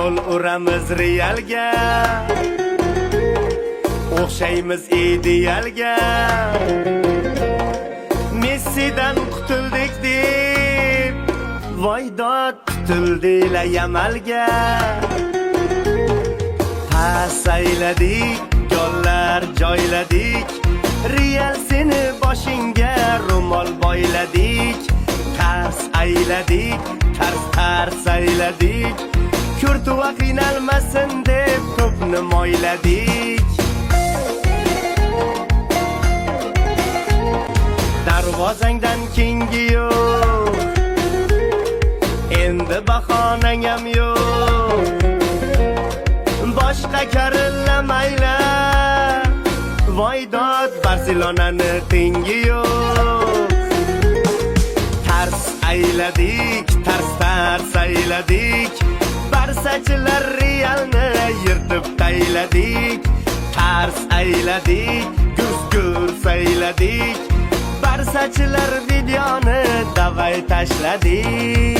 Gol uramiz Realga, o'xshaymiz idealga. Messidan qutuldik deb, voy dod, tutildilar Yamalga. Pasayladik, gollar joyladik. Real, seni boshingga ro'mol boyladik. Tars ayladik, tars tars ayladik. Kurtuva qiynalmasin deb to'pni moyladik. Darvozangdan kengi yo'q, endi bahonang ham yo'q. Boshqa karillamaylar, voy dod, Barselonani tengi yo'q. Tars ayladik, tars tars ayladik. Barsachilar, Realni yirtib tayladik. Tars ayladik, gurs gurs ayladik. Barsachilar, videoni давай tashladik.